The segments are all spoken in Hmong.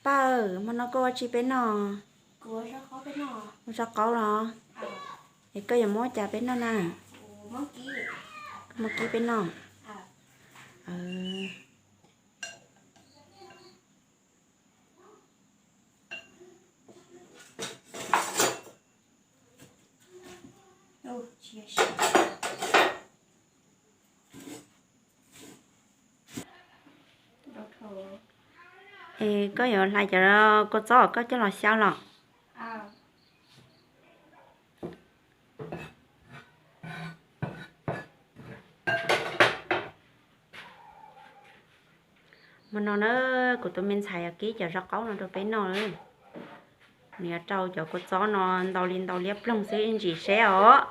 Paj, hmo no koj ua tsi peb noj? Ua zaub qaub los? Es koj yuav muab cas peb noj na? Koj muab kib peb noj. Es koj yuav hlais cov kua txob koj coj los xyaw los? Hmo no na, kuv tus me ntxhais yuav kib cov zaub qaub no rau peb noj. Nws yuav rau cov kua txob no ntau li ntau liab ploog xwb ntsis seb os.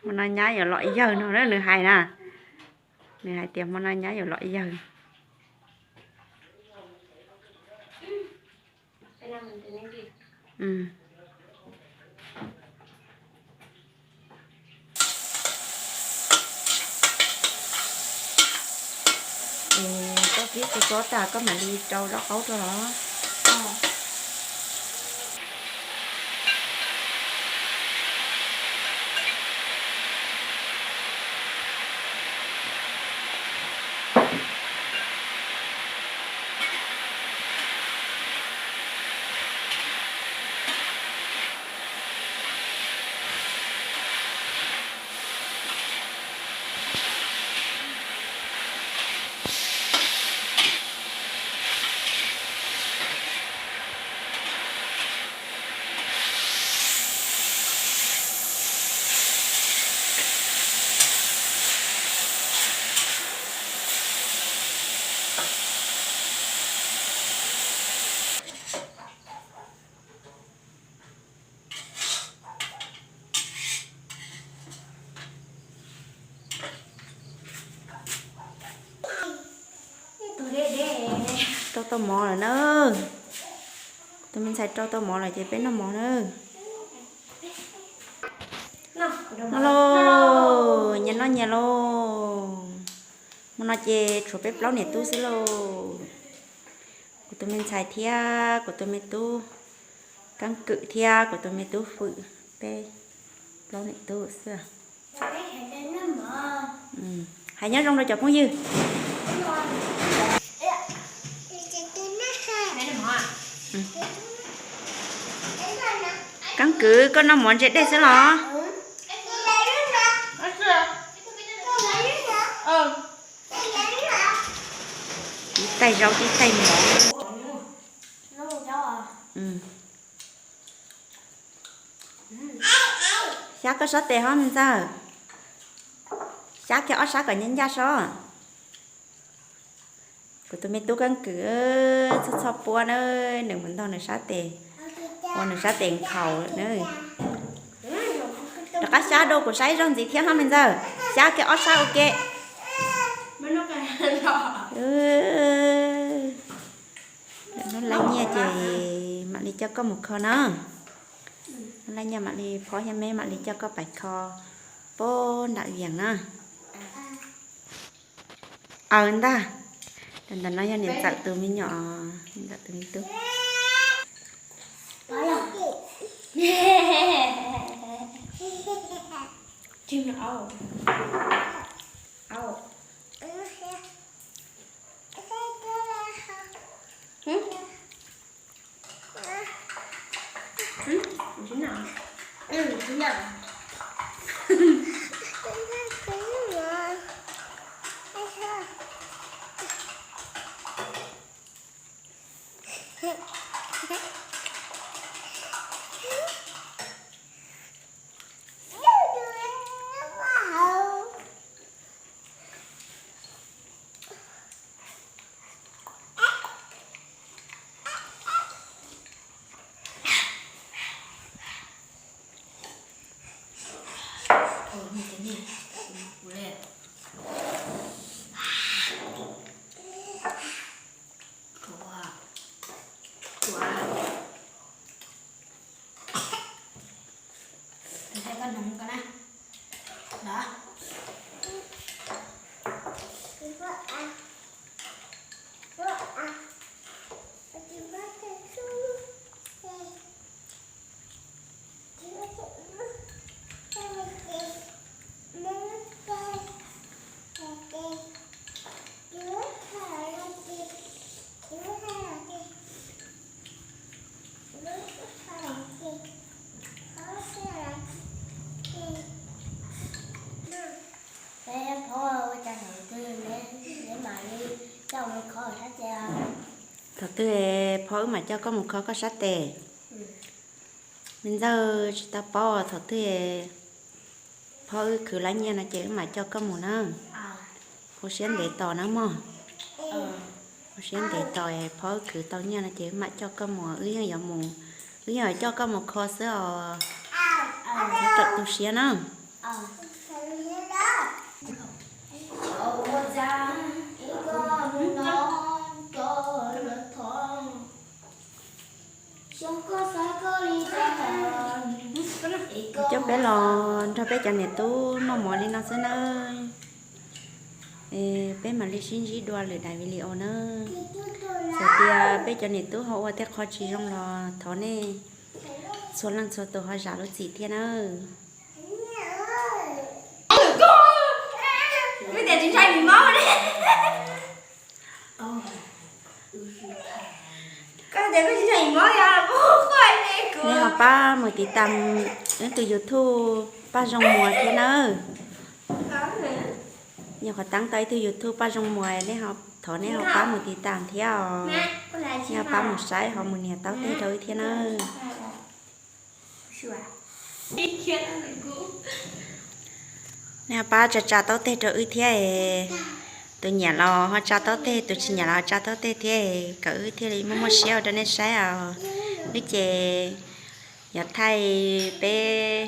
Hmo no nyab yuav lom yawg no na nws hais na. Nws hais tias hmo no nyab yuav lom yawg. Koj kib kua txob tas koj mam li rau zaub qaub rau los? Rau tau mov lawm na. Tus me ntxhais rau tau mov lawm ces peb noj mov na. Noj lauj, nyias noj nyias lauj. Hmo no ces tshuav peb plaub niam tub xwb lauj. Kuv tus me ntxhais thiab kuv tus me tub Keeb Kwm thiab kuv tus me tub Fwm, peb plaub niam tub xwb. Hais nyob zoo rau cov phooj ywg. Keeb Kwm, koj noj mov ntse dej xwb los? Tib taig zaub tib taig mov. Xyab koj sab tes hov me ntxawg. Xyab kiag ob sab kom ncaj ncaj sob. Kuv tus me tub Keeb Kwm txhob txhob puab na, nws mus ntog nws sab tes, ua nws sab tes nkhaus na. Rov qab xyab dua kuv saib ib zaug ntxiv thiab hov me ntxawg. Xyab kiag ob sab ua ke. Hnub laj nyiaj ces mam li coj koj mus kho na. Hnub laj nyiaj mam li phob thiab me mam li coj koj pais kho puag nram Vias na. Aws ntag, ntawm no yog niam ntxawm tus me nyuam, niam ntxawm tus me tub. Thaum twg Phob wb mam coj koj mus kho koj sab tes. Me ntxawg tsis tau paub, thaum twg Phob wb khwv lab nyiaj no ces wb mam coj koj mus na. Ua siab ntev tos na mog. Ua siab ntev tos, Phob wb khwv tau nyiaj no ces wb mam coj koj mus, wb yeej yuav mus, wb yeej yuav coj koj mus kho xwb os. Txhob tu siab na. Coj peb los nrog peb cov niam tub noj mov li no xwb nawb. Peb mam li sib ntsib dua lwm daim video nawb. Txawm tias peb cov niam tub ho ua tej qho tsis zoo los thov nej txhua leej txhua tus ho zam lub txim thiab nawb. Nej ho pab mus tiv tam wb tus YouTube Paj Zoo Muas thiab nawb. Nyuam qhuav teeb tau ib tug YouTube Paj Zoo Muas, thov nej ho pab mus tiv tam thiab os. Nej ho pab mus saib ho mus nias taub teg rau wb thiab nawb. Nej ho pab tsa tsa taub teg rau wb thiab. Tus nyiam los ho tsa taub teg, tus tsis nyiam los ho tsa taub teg thiab, kom wb thiaj li muaj muaj siab ua rau nej saib os. Wb ces yuav thaij peb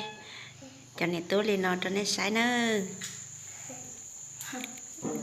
cov niam tub li no rau nej saib nawb.